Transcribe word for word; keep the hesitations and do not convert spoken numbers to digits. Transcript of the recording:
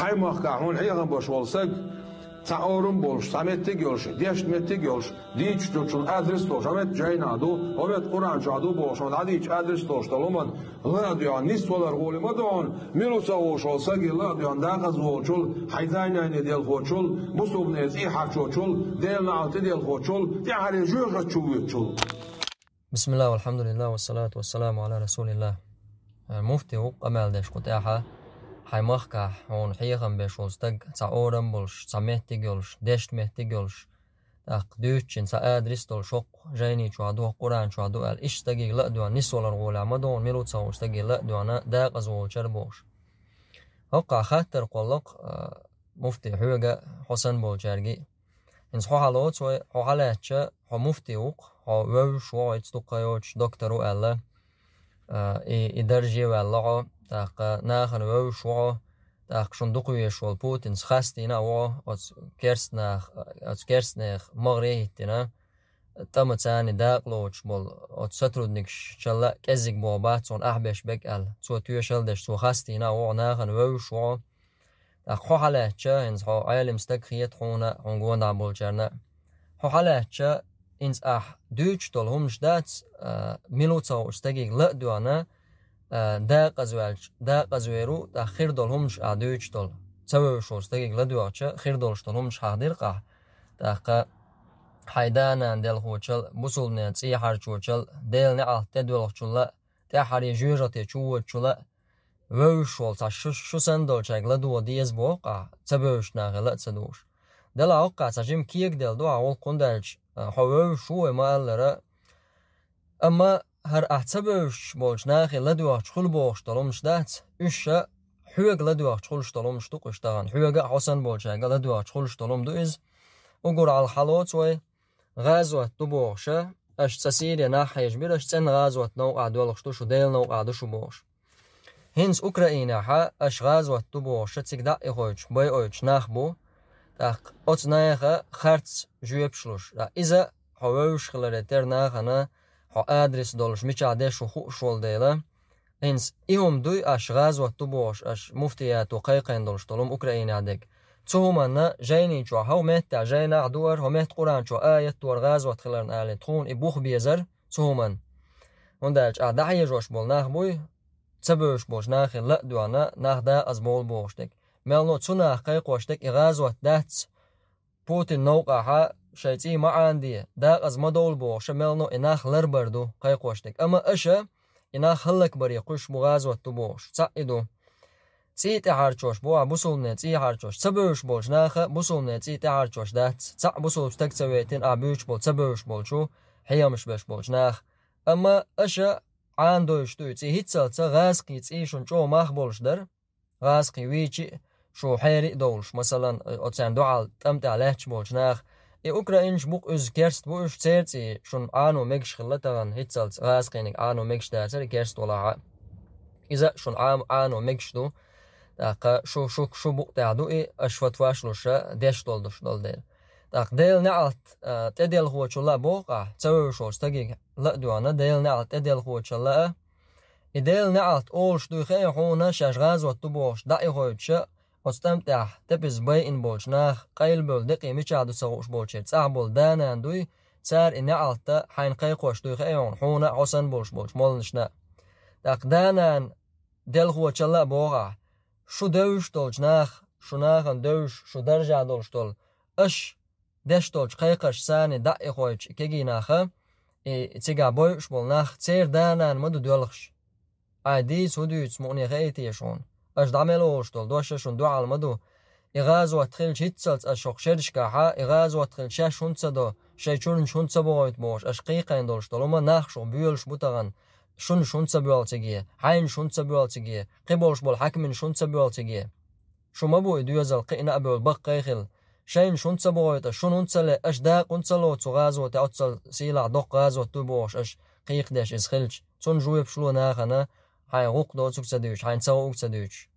Хьай махкахь хьуна хьехам беш волу стаг, цхьа орам болуш, цхьа меттиг а йолуш, дешна меттиг а йолуш, дийцича долчул адрес долуш, хьо метта жайнахь ду, хьо метта Къуръан чохь ду бохуш, хьуна дийцича адрес долуш долу хӀума ла а доьгӀна, нисвалар гӀоле ма ду хьуна, мила ву ца хууш волу стаге ла а доьгӀна, декъаза волчул, хьайн зай-нанна делхочул, бусулбане цӀий хьарчочул, Делан неӀалт тӀеделхочул, тӀаьххьара жоьжахати чу воьдучул. Бисмиллах, валхьамдулиллах, вассалату вассаламу ала расулиллах. Э, муфти ву къамел деш кху тӀехь, хьайн махкахь хьуна хьехам беш волу стаг, цхьа орам болуш, цхьа меттиг а йолуш, дешна меттиг а йолуш, тӀаккха дуьйцучун цхьа адрес долуш, хӀокху жайни чохь ду, хӀокху Къуръан чохь ду аьлла, иштта стаге ла а доьгӀна, нисвалар гӀолехь ма ду хьуна, мила ву ца хууш стаге ла а доьгӀна, декъаза волчара бохуш. ХӀокхахь хаттар кхоллакх, э, муфти, хьоьга а, хьо санна болчаьрга а. ХӀинца хьо хьалоцу вай, хьо хьалаьцча, хьо муфти ву-кх, хьо вевзаш ву хьо, ица дукха йоцуш доктор ву аьлла, а, и, и дарже а ваьлла хьо, тӀаккха нахана вевзаш ву хьо, тӀаккха шуна дукха везаш волу Путинца хастийна а ву хьо, оцу керстанах-, оцу керстанех магӀаре а хӀиттина, тӀамаца царна дакъа лоцуш болу оцу сотрудникашчалла а кӀеззиг болх бац хьуна ахь беш берг аьлла. Цо тоьшалла деш, цо хастийна а ву хьо, нахана вевзаш ву хьо. ТӀаккха хьо хьалаьцча, хӀинца хьо Ӏелам стаг хета хьуна, хьуна гонаха болчарна а. Хьо хьалаьцча, хӀинца ахь дуьйцуш долу хӀуманаш дац, а, мила ву ца хууш стаге ла а доьгӀна, а, декъаза ваьлча, декъаза вер ву, тӀаккха хир долу хӀуманаш ахь дуьйцуш долу. Ца вевзаш волу стаге ла а доьгӀча, хир долуш долу хӀуманаш хьахдира-кх ахь. ТӀаккха хьайн да-нана делхочул, бусулбане цӀий хьарчочул, Делан неӀалт тӀедоьлхучул а, тӀаьххьара жоьжахати чу воьдучул а, вевзаш волу цхьа шу, шу санна долчаьрга ладогӀа деза боху-кх ахь, ца бевзачу нахе ла а ца дугӀуш. Делахь хӀокхахь цхьа жима кегаделла ду ахь гӀуллакх, хӀунда аьлча, а, хьо вевзаш ву вай ма-аллара, амма хӀара ахь ца бевзаш болчу нахе ладоьгӀча хуьлу бохуш долу хӀуманаш дац, уьш ша хьоьга ладоьгӀча хуьлуш долу хӀуманаш ду-кх уьш тахана, хьоьга а, хьо санна болчаьрга а ладоьгӀча хуьлуш долу хӀума ду иза. Уггар хьалха хьалоцу вай, гӀазот ду бохуша, аша цӀа Сире нах хьежабира, аша цӀена гӀазот новкъахь доьлхуш ду шу, Делан новкъахь ду шу бохуш. ХӀинца Украинехьа аша гӀазот ду бохуша, цига дӀа а ихойтуш, байойтуш нах бу, тӀаккха оцу нехан харц жоьпаш луш. Иза хьо вевзаш хиларе терра нахана, хьо адрес долуш, мичахь деш ву хууш волу дела, хӀинца и хӀума дуй аша гӀазот ду бохуш, аша муфтиято кхайкхийна долуш долу хӀума Украинехь дерг. Цу хӀуманна жайни чохь, хӀокху меттехь жайнахь а ду хӀара, хӀокху метта Къуръан чохь аят ду хӀара гӀазот хиларна аьлла, тхуна и бух безар цу хӀуманна. ХӀунда аьлча ахь дӀахьежош болу нах буй, ца бевзаш болчу нахе ла а доьгӀна, нах декъаза бовла бохуш дерг. Мелхо цу наха кхайкхош дерг и гӀазот дац, Путин новкъахьа шайн цӀий ма Ӏанаде, декъаза ма довла бохуша, мелхо и нах ларбар ду кхайкхош дерг. Амма аша и нах хӀаллакбаре кхуьйсуш бу, гӀазот ду бохуш. Цхьаъ и ду. ЦӀий тӀехьарчош бу ахь, бусулбане цӀий хьарчош. Ца бевзаш болчу наха бусулбане цӀий тӀехьарчош дац. Цхьаъ бусулба стаг ца вейтина ахь буьйцуш болу ца бевзаш болчу, хьехамаш беш болчу наха. Амма аша Ӏанадойуш ду и цӀий, хӀинццалц гӀазкхийн цӀий шуна чӀогӀа мах болуш дара. ГӀазкхий вийчи а, шу хьерий а довлуш, масалан, оцарна дуьхьал тӀам тӀехь лаьтташ болчу наха. И украинаш бу-кх, уьш керста бу, уьш церан цӀий шуна Ӏано мегаш хилла тахана, хӀинццалц гӀазкхийниг Ӏано мегаш дацара и керста валахьа. Иза а шуна Ӏа-, Ӏано мегаш ду, тӀаккха шу, шу, шу букъ тӀехь ду и, аша фатваш луша деш долуш долу дела. ТӀаккха Делан неӀалт, а, тӀеделхочул а боху ахь, ца вевзаш волчу стаге ла а доьгӀна, Делан неӀалт тӀеделхочул а, И Делан неӀалт олуш дуй хаьий хьуна, шаьш гӀазот ду бохуш дӀаихойтуша, оцу тӀам тӀехь тепиза байина болчу наха къайлабевлла декъий мичахь ду ца хууш болчеран цӀахь болу да-нана дуй, цара и неӀалт а хьайна кхайкхош дуй хаьий хьуна, хьуна а, хьо санна болуш болчу молланашна а. ТӀаккха да-нана делхочул а боху ахь, шу девзаш долчу наха, шу нахана девзаш, шу даржехь долуш долу, аша деш долчу кхайкхашца царна дӀа а ихойтуш и кегий наха, и цигахь бойуш болу нах, церан да-нана ма ду доьлхуш. Ай, дийца хӀун дуьйцу, мукъане хаий теша хьуна? Аша дӀа мел волуш долу дош шуна дуьхьал ма ду. И гӀазот хилча хӀинццалц аша хӀокху шерашкахьа, и гӀазот хилча шаьш хӀунда ца до, шайн чуьрнаш хӀунда ца бохуьйту бохуш, аша кхайкхийна долуш долу хӀума нах шух боьлуш бу тахана. Шуна шуна ца боьлла циге, хьайна шуна ца боьлла циге, кхин болуш болу хьаькамина шуна ца боьлла циге. Шу ма бу и доьзал кхиъна а бевлла баккхий хила. Шайна шуна ца бохуьйту, шуна хӀунда ца ле, аша дакъа хӀунда ца ло цу гӀазоте, оццал сийлахь доккха гӀазот ду бохуш, аша кхайкхадеш иза хилча, цунна жоьпаш ло нахана, хьайн гӀуллакх доцург ца дуьйцуш, хьайн ца хууг ца дуьйцуш.